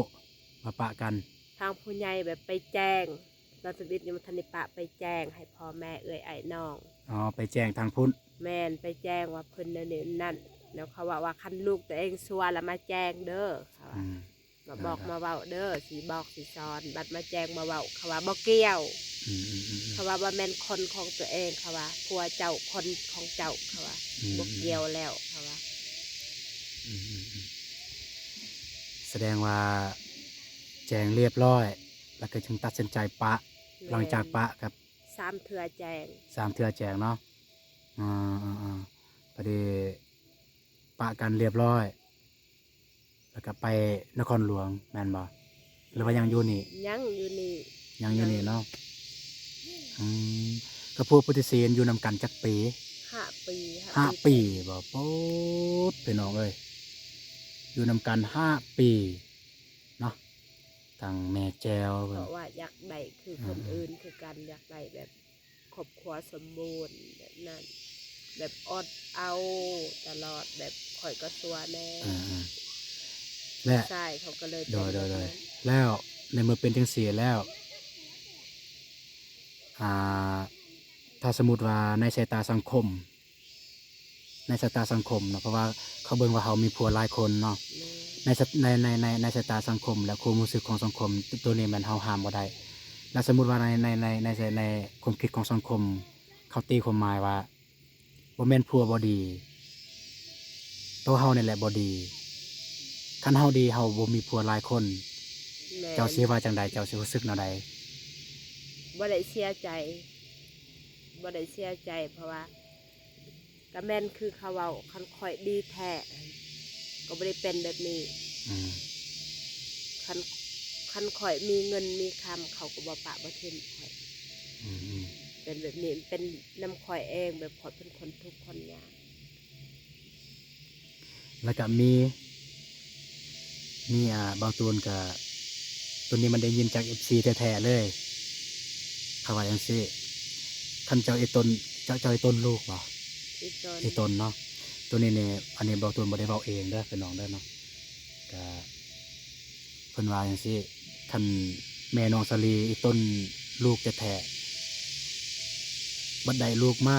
ວ່າປະກັນ ທາງຜູ້ໃຫຍ່ແບບໄປແຈ້ງ ຕອນທຳອິດຍັງບໍ່ທັນໄດ້ປະ ໄປແຈ້ງໃຫ້ພໍ່ແມ່ເອື້ອຍອ້າຍນ້ອງ ອໍ ໄປແຈ້ງທາງພຸ້ນ ແມ່ນ ໄປແຈ້ງວ່າເພິ່ນແນວນີ້ນັ້ນ ແລ້ວເຂົາເວົ້າວ່າ ຄັນລູກຕົວເອງຊົ່ວລະມາແຈ້ງເດີ ເຂົາວ່າ ອືມ ມາບອກ ໄດ້ໆ ມາເວົ້າເດີ ຊິບອກຊິສອນ ບັດມາແຈ້ງມາເວົ້າ ເຂົາວ່າບໍ່ກ່ຽວ ອືມໆໆໆ ເຂົາວ່າບໍ່ແມ່ນຄົນຂອງຕົວເອງ ເຂົາວ່າຜົວເຈົ້າຄົນຂອງເຈົ້າ ເຂົາວ່າ ອືມໆໆ ບໍ່ກ່ຽວແລ້ວ ເຂົາວ່າ ອືມໆໆ ສະແດງວ່າແຈ້ງລຽບລ້ອຍ ແລ້ວກໍຈຶ່ງຕັດສິນໃຈປະ ແມ່ນ ຫຼັງຈາກປະກັບ ສາມເທື່ອແຈ້ງ ສາມເທື່ອແຈ້ງເນາະ ອືມໆໆ ພໍດີປະກັນລຽບລ້ອຍ ແລ້ວກໍໄປນະຄອນຫຼວງແມ່ນບໍ່ ຫຼືວ່າຍັງຢູ່ນີ້? ຍັງຢູ່ນີ້ ຍັງຢູ່ນີ້ເນາະ ອືມ ກັບຜົວຜູ້ທີສີ່ຢູ່ນຳກັນຈັກປີ? ຫ້າປີ ຫ້າປີ ຫ້າປີບໍ່? ໂປດ ພີ່ນ້ອງເອີຍ ຢູ່ນຳກັນຫ້າປີເນາະ ທາງແມ່ແຈ່ວ ເພາະວ່າຢາກໄດ້ຄືຄົນ ອືມໆ ອື່ນຄືກັນ ຢາກໄດ້ແບບ ຄອບຄົວສົມບູນແບບນັ້ນ ແບບອົດເອົາຕະຫຼອດ ແບບຂ້ອຍກໍຊົ່ວແດ່ ອ່າໆ ແລະ ຊາຍເຂົາກໍເລີຍ ໂດຍ ເປັນແບບນັ້ນ ໂດຍ ແລ້ວໃນເມື່ອເປັນຈັ່ງຊີ້ແລ້ວ ອ່າ ຖ້າສົມມຸດວ່າໃນສາຍຕາສັງຄົມ ໃນສາຍຕາສັງຄົມເນາະ ເພາະວ່າເຂົາເບິ່ງວ່າເຮົາມີຜົວຫຼາຍຄົນເນາະ ແມ່ນ ໃນສະ ໃນ ໃນ ໃນ ໃນສາຍຕາສັງຄົມ ແລະ ຄວາມຮູ້ສຶກຂອງສັງຄົມ ໂຕ ໂຕນີ້ແມ່ນເຮົາຫ້າມບໍ່ໄດ້ ແລະ ສົມມຸດວ່າໃນ ໃນ ໃນ ໃນ ໃນຄວາມຄິດຂອງສັງຄົມ ເຂົາຕີຄວາມໝາຍວ່າ ບໍ່ແມ່ນຜົວບໍ່ດີ ໂຕເຮົານີ້ແຫຼະບໍ່ດີ ຄັນເຮົາດີ ເຮົາບໍ່ມີຜົວຫຼາຍຄົນ ແມ່ນ ເຈົ້າຊິວ່າຈັ່ງໃດ? ເຈົ້າຊິຮູ້ສຶກແນວໃດ? ບໍ່ໄດ້ເສຍໃຈ ບໍ່ໄດ້ເສຍໃຈ ເພາະວ່າ ກະແມ່ນຄືເຂົາເວົ້າ ຄັນຂ້ອຍດີແທ້ ກໍບໍ່ໄດ້ເປັນແບບນີ້ ອືມ ຄັນ ຄັນຂ້ອຍມີເງິນມີຄຳ ເຂົາກໍບໍ່ປະບໍ່ຖິ້ມຂ້ອຍ ອືມໆ ເປັນແບບນີ້ ເປັນນຳຂ້ອຍເອງ ແບບຂ້ອຍເປັນຄົນທຸກຄົນຍາກ ແລ້ວກະມີ ມີ ອ່າ ບ່າວຕູນກະ ໂຕນີ້ມັນໄດ້ຍິນຈາກເອັຟຊີແທ້ໆເລີຍ ເຂົາວ່າຈັ່ງຊີ້ ຄັນເຈົ້າອີ່ຕົນ ເຈົ້າ ເຈົ້າອີ່ຕົນລູກບໍ່? ອີ່ຕົນ ອີ່ຕົນເນາະ ໂຕນີ້ນີ້ ອັນນີ້ບ່າວຕູນບໍ່ໄດ້ເວົ້າເອງເດີພີ່ນ້ອງເດີເນາະ ກະ ເພິ່ນວ່າຈັ່ງຊີ້ ຄັນແມ່ນ້ອງສາລີອີ່ຕົນລູກແທ້ໆ ບັດໄດ້ລູກມາ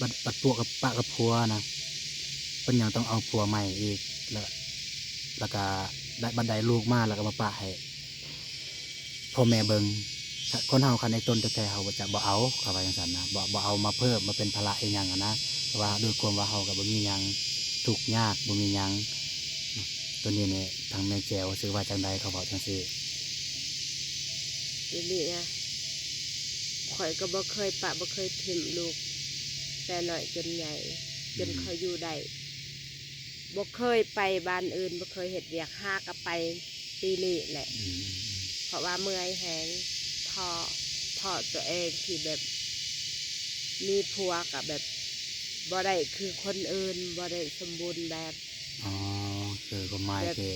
ບັດ ບັດປົວກັບ ປະກັບຜົວນະ ເພິ່ນຍັງຕ້ອງເອົາຜົວໃໝ່ອີກ ແລ້ວ ແລ້ວກະໄດ້ ບັດໄດ້ລູກມາ ແລ້ວກະມາປະໃຫ້ພໍ່ແມ່ເບິ່ງ ຄົນເຮົາຄັນໄດ້ຕົນແທ້ໆ ເຮົາຈະບໍ່ເອົາ ເຂົາວ່າຈັ່ງຊັ້ນນະ ບໍ່ ບໍ່ເອົາມາເພີ່ມ ມາເປັນພາລະອີ່ຫຍັງຫັ້ນນະ ເພາະວ່າດ້ວຍຄວາມວ່າເຮົາກະບໍ່ມີຫຍັງ ທຸກຍາກ ບໍ່ມີຫຍັງ ໂຕນີ້ນີ້ ທາງແມ່ແຈວ ເຂົາວ່າຈັ່ງໃດ ເຂົາເວົ້າຈັ່ງຊີ້? ໂຕນີ້ນະ ຂ້ອຍກໍບໍ່ເຄີຍປະ ບໍ່ເຄີຍຖິ້ມລູກ ແຕ່ນ້ອຍຈົນໃຫຍ່ ຈົນ ອືມ ເຂົາຢູ່ໄດ້ ບໍ່ເຄີຍໄປບ້ານອື່ນ ບໍ່ເຄີຍເຮັດວຽກ ຫາກໍໄປປີນີ້ແຫຼະ ອືມ ເພາະວ່າເມື່ອຍແຮງ ທໍ້ ທໍ້ຕົວເອງທີ່ແບບ ມີຜົວກໍແບບ ບໍ່ໄດ້ຄືຄົນອື່ນ ບໍ່ໄດ້ສົມບູນແບບ ອໍ ຄືຄວາມໝາຍ ແບບ ຄື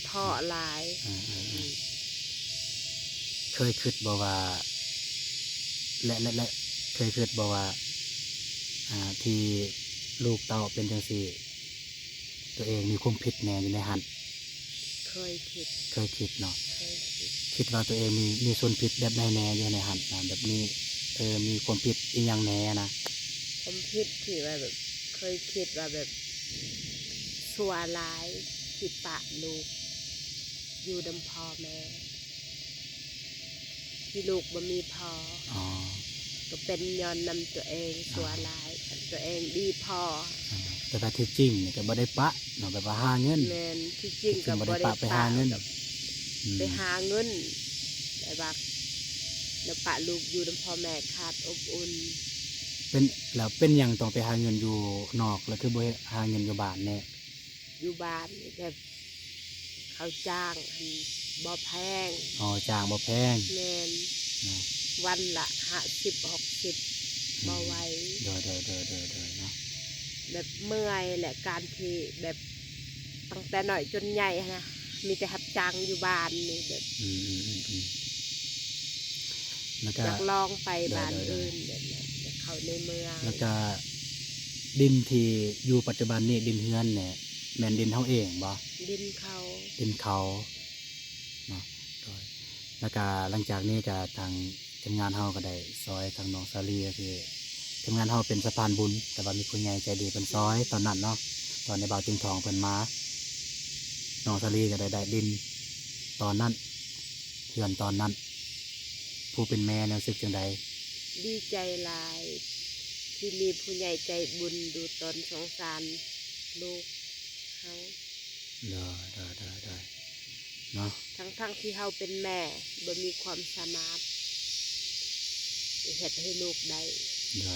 ທໍ້ຫຼາຍ ເອີໆໆ ເຄີຍຄິດບໍ່ວ່າ ແລະ ແລະ ແລະ ເຄີຍຄິດບໍ່ວ່າ ອ່າ ທີ່ລູກເຕົ້າເປັນຈັ່ງຊີ້ ຕົວເອງມີຄວາມຜິດແນ່ຢູ່ໃນຫັ້ນ? ເຄີຍຄິດ ເຄີຍຄິດເນາະ ເຄີຍຄິດ ຄິດວ່າຕົວເອງມີ ມີສ່ວນຜິດແບບໃດແນ່ຢູ່ໃນຫັ້ນນະ ແບບມີ ເອີ ມີຄວາມຜິດອີ່ຫຍັງແນ່ນະ? ຄວາມຜິດທີ່ວ່າແບບ ເຄີຍຄິດວ່າແບບຊົ່ວຫຼາຍທີ່ປະລູກຢູ່ນຳພໍ່ແມ່ ທີ່ລູກບໍ່ມີພໍ່ ອໍ ກໍເປັນຍ້ອນນຳຕົວເອງ ອໍ ຊົ່ວຫຼາຍ ຄັນຕົວເອງດີພໍ ອໍ ແຕ່ວ່າທີ່ຈິງນີ້ກໍບໍ່ໄດ້ປະເນາະ ແບບວ່າຫາເງິນ ແມ່ນ ທີ່ຈິງກໍບໍ່ໄດ້ປະ ບໍ່ໄດ້ປະ ໄປຫາເງິນ ກໍ ອືມ ໄປຫາເງິນ ແບບວ່າ ແລ້ວປະລູກຢູ່ນຳພໍ່ແມ່ຂາດອົບອຸ່ນ ເປັນ ແລ້ວເປັນຫຍັງຕ້ອງໄປຫາເງິນຢູ່ນອກ ແລ້ວຄືບໍ່ຫາເງິນຢູ່ບ້ານແດ່? ຢູ່ບ້ານນີ້ແບບເຂົາຈ້າງຫັ້ນບໍ່ແພງ ອໍ ຈ້າງບໍ່ແພງ ແມ່ນ ເນາະ ວັນລະຫ້າສິບ ຫົກສິບ ອືມ ບໍ່ໄຫວ ໂດຍໆໆໆໆ ເນາະ ແບບເມື່ອຍ ແລະ ການທີ່ແບບຕັ້ງແຕ່ນ້ອຍຈົນໃຫຍ່ຫັ້ນນະ ມີແຕ່ຮັບຈ້າງຢູ່ບ້ານນີ້ແບບ ອືມໆໆໆ ແລ້ວກໍ ຢາກລອງໄປ ໂດຍໆໆ ບ້ານອື່ນແບບນັ້ນ ຢາກເຂົ້າໃນເມືອງ ແລ້ວກໍດິນທີ່ຢູ່ປັດຈຸບັນນີ້ ດິນເຮືອນນີ້ ແມ່ນດິນເຮົາເອງບໍ່? ດິນເຂົາ ດິນເຂົາເນາະ ໂດຍ ແລ້ວກະຫຼັງຈາກນີ້ກະທາງທີມງານເຮົາກໍໄດ້ຊ່ອຍທາງນ້ອງສາລີ ກໍຄືທີມງານເຮົາເປັນສະພານບຸນ ແຕ່ວ່າມີຜູ້ໃຫຍ່ໃຈດີເພິ່ນຊ່ອຍຕອນນັ້ນເນາະ ຕອນທີ່ບ່າວຕິງທອງເພິ່ນມາ ນ້ອງສາລີກໍໄດ້ ໄດ້ດິນຕອນນັ້ນ ເຮືອນຕອນນັ້ນ ຜູ້ເປັນແມ່ຮູ້ສຶກຈັ່ງໃດ? ດີໃຈຫຼາຍ ທີ່ມີຜູ້ໃຫຍ່ໃຈບຸນດູຕົນສົງສານລູກເຮົາ ໂດຍໆໆໆ ເນາະ ທັງໆທີ່ເຮົາເປັນແມ່ບໍ່ມີຄວາມສາມາດເຮັດໃຫ້ລູກໄດ້ ໂດຍ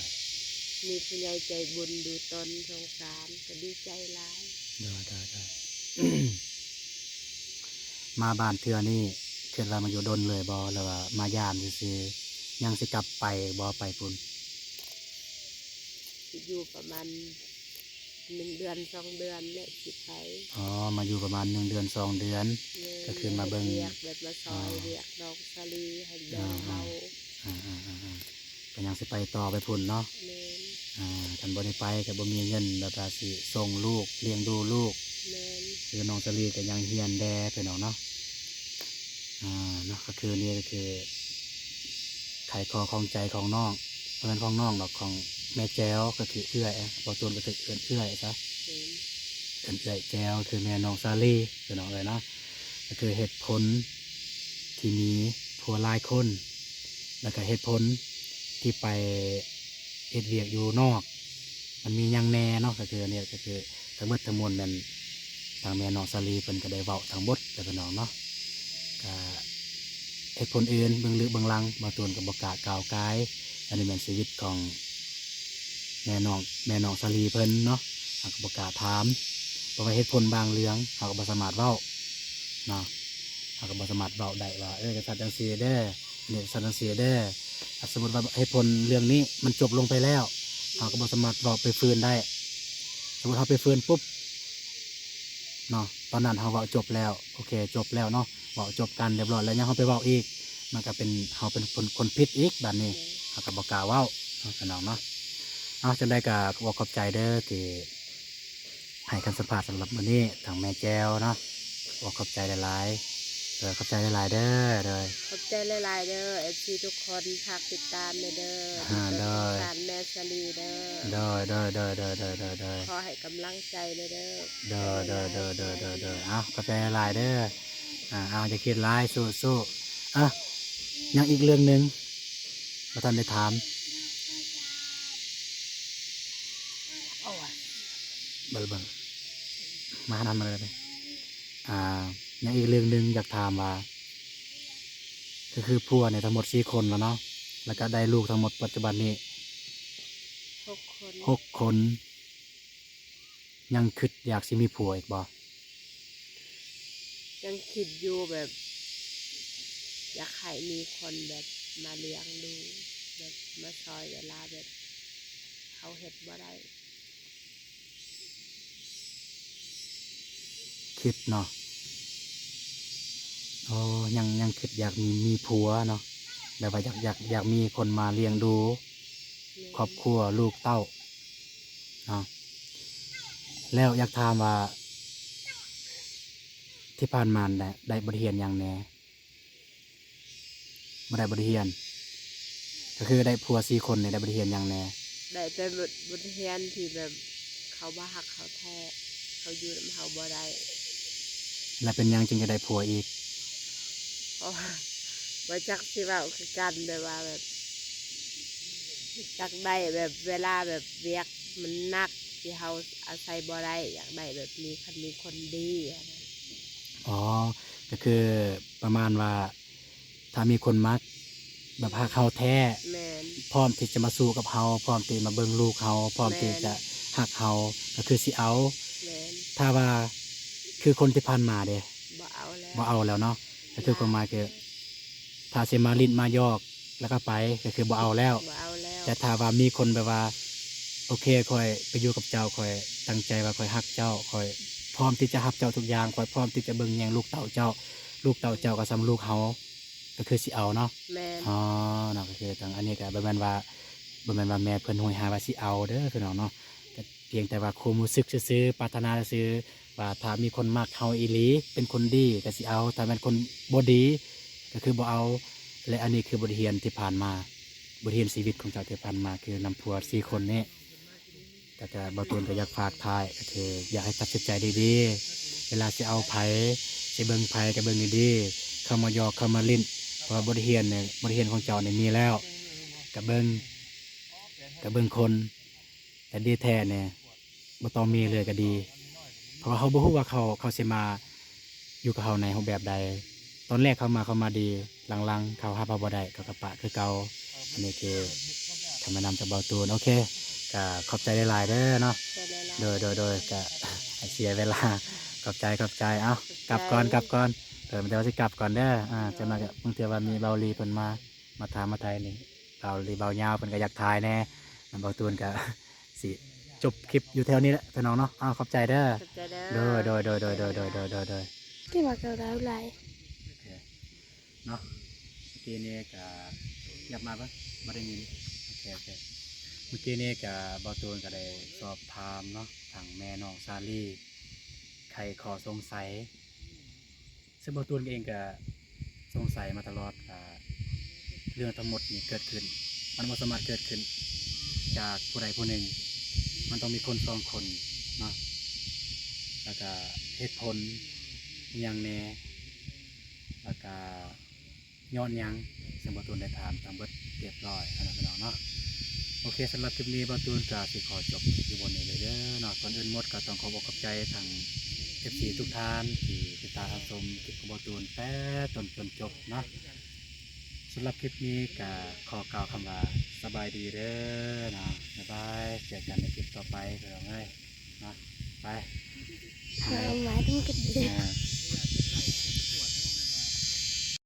ໆໆໆ ມີຜູ້ໃຫຍ່ໃຈບຸນດູຕົນສົງສານ ກໍດີໃຈຫຼາຍ ໂດຍໆໆ ມາບ້ານເທື່ອນີ້ ຄິດວ່າມາຢູ່ດົນເລີຍບໍ່ ຫຼືວ່າມາຢາມຊື່ໆ ຍັງຊິກັບໄປບໍ່ ໄປພຸ້ນ? ຊິຢູ່ປະມານໜຶ່ງເດືອນສອງເດືອນແຫຼະ ຊິໄປ ອໍ ມາຢູ່ປະມານໜຶ່ງເດືອນສອງເດືອນ ແມ່ນ ກໍຄືມາເບິ່ງ ເຮັດວຽກ ແບບມາຊ່ອຍ ອໍ ວຽກນ້ອງສາລີໃຫ້ແບ່ງເບົາ ອ່າໆໆໆ ກໍຍັງຊິໄປຕໍ່ໄປພຸ້ນເນາະ ແມ່ນ ອ່າ ຄັນບໍ່ໄດ້ໄປກໍບໍ່ມີເງິນແບບວ່າຊິສົ່ງລູກ ລ້ຽງດູລູກ ແມ່ນ ຄືນ້ອງສາລີກໍຍັງຮຽນແດ່ ພີ່ນ້ອງເນາະ ອ່າ ເນາະ ກໍຄືນີ້ກໍຄືໄຂຂໍ້ຂ້ອງໃຈຂອງນ້ອງ ບໍ່ແມ່ນຂອງນ້ອງດອກ ຂອງແມ່ແຈ້ວ ກໍຄືເອື້ອຍ ບ່າວຕູນກໍຖືກເອີ້ນເອື້ອຍຊະ ແມ່ນ ເອີ້ນເອື້ອຍແຈ້ວ ຄືແມ່ນ້ອງສາລີ ພີ່ນ້ອງເອີຍເນາະ ກໍຄືເຫດຜົນທີ່ມີຜົວຫຼາຍຄົນ ແລ້ວກໍເຫດຜົນທີ່ໄປເຮັດວຽກຢູ່ນອກ ມັນມີຫຍັງແດ່ເນາະ ກໍຄືອັນນີ້ກໍຄືທັງໝົດທັງມວນແມ່ນທາງແມ່ນ້ອງສາລີເພິ່ນກໍໄດ້ເວົ້າທັງໝົດແລ້ວ ພີ່ນ້ອງເນາະ ກໍເຫດຜົນອື່ນເບື້ອງເລິກເບື້ອງຫຼັງ ບ່າວຕູນກໍບໍ່ກ້າກ່າວກາຍ ອັນນີ້ແມ່ນຊີວິດຂອງແມ່ນ້ອງ ແມ່ນ້ອງສາລີເພິ່ນເນາະ ເຮົາກໍບໍ່ກ້າຖາມ ເພາະວ່າເຫດຜົນບາງເລື່ອງເຮົາກໍບໍ່ສາມາດເວົ້າເນາະ ເຮົາກໍບໍ່ສາມາດເວົ້າໄດ້ວ່າ ເອີ ຈັ່ງຊັ້ນຈັ່ງຊີ້ເດີ ອັນນີ້ຊັ້ນຈັ່ງຊີ້ເດີ ຖ້າສົມມຸດວ່າເຫດຜົນເລື່ອງນີ້ມັນຈົບລົງໄປແລ້ວ ເຮົາກໍບໍ່ສາມາດເວົ້າໄປຟື້ນໄດ້ ສົມມຸດເຮົາໄປຟື້ນປຸບເນາະ ຕອນນັ້ນເຮົາເວົ້າຈົບແລ້ວ ໂອເຄ ຈົບແລ້ວເນາະ ເວົ້າຈົບກັນຮຽບຮ້ອຍແລ້ວ ຍັງເຮົາໄປເວົ້າອີກ ມັນກໍເປັນ ເຮົາເປັນຄົນ ຄົນຜິດອີກບາດນີ້ ເຮົາກໍບໍ່ກ້າເວົ້າເນາະ ພີ່ນ້ອງເນາະ ເອົາ ຈັ່ງໃດກໍຂໍຂອບໃຈເດີທີ່ ໃຫ້ຄຳສຳພາດສຳລັບມື້ນີ້ ທາງແມ່ແຈ່ວເນາະ ຂໍຂອບໃຈຫຼາຍໆ ເອີ ຂອບໃຈຫຼາຍໆເດີ ໂດຍ ຂອບໃຈຫຼາຍໆເດີ ເອັຟຊີທຸກຄົນ ຝາກຕິດຕາມແດ່ເດີ ອ່າ ໂດຍ ແມ່ສາລີເດີ ໂດຍໆໆໆໆ ຂໍໃຫ້ກຳລັງໃຈແດ່ເດີ ໂດຍໆໆໆໆ ເອົາ ຂອບໃຈຫຼາຍໆເດີ ອ່າ ເອົາ ຢ່າຄິດຫຼາຍ ສູ້ໆ ອ່ະ ຍັງອີກເລື່ອງໜຶ່ງ ບໍ່ທັນໄດ້ຖາມ ເບິ່ງ ເບິ່ງ ມານຳມາເລີຍ ອ່າ ຍັງອີກເລື່ອງໜຶ່ງຢາກຖາມວ່າ ກໍຄືຜົວນີ້ທັງໝົດສີ່ຄົນແລ້ວເນາະ ແລ້ວກໍໄດ້ລູກທັງໝົດປັດຈຸບັນນີ້ຫົກຄົນ ຫົກຄົນ ຍັງຄິດຢາກຊິມີຜົວອີກບໍ່? ຍັງຄິດຢູ່ ແບບ ຢາກໃຫ້ມີຄົນ ແບບ ມາລ້ຽງດູ ແບບ ມາຊ່ອຍເວລາ ແບບ ເຮົາເຮັດບໍ່ໄດ້ ຄິດເນາະ ໂອ້ ຍັງ ຍັງຄິດຢາກມີ ມີຜົວເນາະ ແບບວ່າຢາກ ຢາກ ຢາກມີຄົນມາລ້ຽງດູ ແມ່ນ ຄອບຄົວ ລູກເຕົ້າເນາະ ແລ້ວຢາກຖາມວ່າ ທີ່ຜ່ານມາໄດ້ ໄດ້ບົດຮຽນຫຍັງແດ່? ບໍ່ໄດ້ບົດຮຽນ ກໍຄືໄດ້ຜົວສີ່ຄົນນີ້ ໄດ້ບົດຮຽນຫຍັງແດ່? ໄດ້ແຕ່ບົດ ບົດຮຽນທີ່ແບບເຂົາບໍ່ຮັກເຮົາແທ້ ເຂົາຢູ່ນຳເຮົາບໍ່ໄດ້. ແລ້ວເປັນຫຍັງຈຶ່ງຈະໄດ້ຜົວອີກ? ເພາະວ່າບໍ່ຈັກຊິເວົ້າຄືກັນ ແບບວ່າແບບ ຢາກໄດ້ແບບເວລາແບບວຽກມັນໜັກ ທີ່ເຮົາອາໄສບໍ່ໄດ້ ຢາກໄດ້ແບບມີ ຄັນມີຄົນດີ. ອໍ ກໍຄືປະມານວ່າ ຖ້າມີຄົນມັກ ແບບຮັກເຮົາແທ້ ແມ່ນ ພ້ອມທີ່ຈະມາສູ້ກັບເຮົາ ພ້ອມທີ່ມາເບິ່ງລູກເຮົາ ພ້ອມທີ່ຈະຮັກເຮົາ ກໍຄືຊິເອົາ. ແມ່ນ ຖ້າວ່າຄືຄົນທີ່ຜ່ານມາເດ? ບໍ່ເອົາແລ້ວ ບໍ່ເອົາແລ້ວເນາະ. ກໍຄືຄວາມໝາຍຄື ຖ້າຊິມາຫຼິ້ນມາຢອກແລ້ວກໍໄປ ກໍຄືບໍ່ເອົາແລ້ວ. ບໍ່ເອົາແລ້ວ ແຕ່ຖ້າວ່າມີຄົນແບບວ່າ ໂອເຄ ຂ້ອຍໄປຢູ່ກັບເຈົ້າ ຂ້ອຍຕັ້ງໃຈວ່າຂ້ອຍຮັກເຈົ້າ ຂ້ອຍພ້ອມທີ່ຈະຮັບເຈົ້າທຸກຢ່າງ ຂ້ອຍພ້ອມທີ່ຈະເບິ່ງແຍງລູກເຕົ້າເຈົ້າ ລູກເຕົ້າເຈົ້າກໍສ່ຳລູກເຮົາ ກໍຄືຊິເອົາເນາະ. ແມ່ນ ອໍ ເນາະ ກໍຄືທາງອັນນີ້ກໍບໍ່ແມ່ນວ່າ ບໍ່ແມ່ນວ່າແມ່ເພິ່ນໂຫຍຫາວ່າຊິເອົາເດີພີ່ນ້ອງເນາະ ກໍພຽງແຕ່ວ່າຄວາມຮູ້ສຶກຊື່ໆ ປາດຖະໜາຊື່ໆ ວ່າຖ້າມີຄົນມັກເຮົາອີ່ຫຼີ ເປັນຄົນດີກໍຊິເອົາ ຖ້າແມ່ນຄົນບໍ່ດີກໍຄືບໍ່ເອົາ. ແລະ ອັນນີ້ຄືບົດຮຽນທີ່ຜ່ານມາ ບົດຮຽນຊີວິດຂອງເຈົ້າທີ່ຜ່ານມາ ຄືນຳຜົວສີ່ຄົນນີ້. ແຕ່ກໍ ບ່າວຕູນກໍຢາກຝາກທ້າຍ ກໍຄືຢາກໃຫ້ຕັດສິນໃຈດີໆ ເວລາຊິເອົາໃຜ ຊິເບິ່ງໃຜກໍເບິ່ງດີໆ ເຂົ້າມາຢອກ ເຂົ້າມາຫຼິ້ນ ເພາະວ່າບົດຮຽນນີ້ ບົດຮຽນຂອງເຈົ້ານີ້ມີແລ້ວ ກໍເບິ່ງ ກໍເບິ່ງຄົນ ແຕ່ດີແທ້ນີ້ບໍ່ຕ້ອງມີເລີຍກໍດີ ເພາະວ່າເຮົາບໍ່ຮູ້ວ່າເຂົາ ເຂົາຊິມາຢູ່ກັບເຮົາໃນຮູບແບບໃດ. ຕອນແລກເຂົາມາ ເຂົາມາດີ ຫຼັງໆເຂົາຮັບເຮົາບໍ່ໄດ້ ເຂົາກໍປະຄືເກົ່າ. ອັນນີ້ຄືຄຳແນະນຳຈາກບ່າວຕູນ. ໂອເຄ ກໍຂອບໃຈຫຼາຍໆເດີເນາະ. ໂດຍໆໆ ກໍໃຫ້ເສຍເວລາ. ຂອບໃຈ ຂອບໃຈ. ເອົ້າ ກັບກ່ອນ ກັບກ່ອນ. ເອີ ແຕ່ວ່າຊິກັບກ່ອນເດີ. ອ່າ ຈັກໜ່ອຍກໍບາງເທື່ອວ່າມີບ່າວລີເພິ່ນມາ ມາຖາມມາໄຖ່ນີ້ ບ່າວລີ ບ່າວຍາວເພິ່ນກໍຢາກຖ່າຍແດ່. ນຳບ່າວຕູນກໍຊິຈົບຄລິບຢູ່ແຖວນີ້ແຫຼະພີ່ນ້ອງເນາະ. ເອົ້າ ຂອບໃຈເດີ. ຂອບໃຈເດີ. ໂດຍໆໆ ໂດຍໆ ທີ່ວ່າກໍຫຼາຍ ໂອເຄເນາະ. ເມື່ອກີ້ນີ້ກໍ ຫຍັບມາເບິ່ງ ບໍ່ໄດ້ຍິນ. ໂອເຄ ໂອເຄ. ເມື່ອກີ້ນີ້ກໍບ່າວຕູນກໍໄດ້ສອບຖາມເນາະ ທາງແມ່ນ້ອງສາລີ ໄຂຂໍ້ສົງໄສ ເຊິ່ງບ່າວຕູນເອງກໍສົງໄສມາຕະຫຼອດວ່າ ເລື່ອງທັງໝົດນີ້ເກີດຂຶ້ນ ມັນບໍ່ສາມາດເກີດຂຶ້ນຈາກຜູ້ໃດຜູ້ໜຶ່ງ ມັນຕ້ອງມີຄົນສອງຄົນເນາະ ແລ້ວກະເຫດຜົນອີ່ຫຍັງແດ່ ແລ້ວກະຍ້ອນຫຍັງ ເຊິ່ງບ່າວຕູນໄດ້ຖາມທັງເບິດຮຽບຮ້ອຍແລ້ວເນາະ ພີ່ນ້ອງເນາະ. ໂອເຄ ສຳລັບຄລິບນີ້ບ່າວຕູນກໍຊິຂໍຈົບຄລິບຢູ່ບ່ອນນີ້ເລີຍເດີເນາະ. ກ່ອນອື່ນໝົດກໍຕ້ອງຂອບອົກຂອບໃຈທາງເອັຟຊີທຸກທ່ານທີ່ຕິດຕາມຮັບຊົມຄລິບຂອງບ່າວຕູນແຕ່ຕົ້ນຈົນຈົບເນາະ. ສຳລັບຄລິບນີ້ກໍຂໍກ່າວຄຳວ່າສະບາຍດີເດີເນາະ. ບາຍບາຍ ເຈີກັນໃນຄລິບຕໍ່ໄປພີ່ນ້ອງເອີຍເນາະ. ໄປ ເອົາ ມາເຖິງກັນເດີ ອ່າ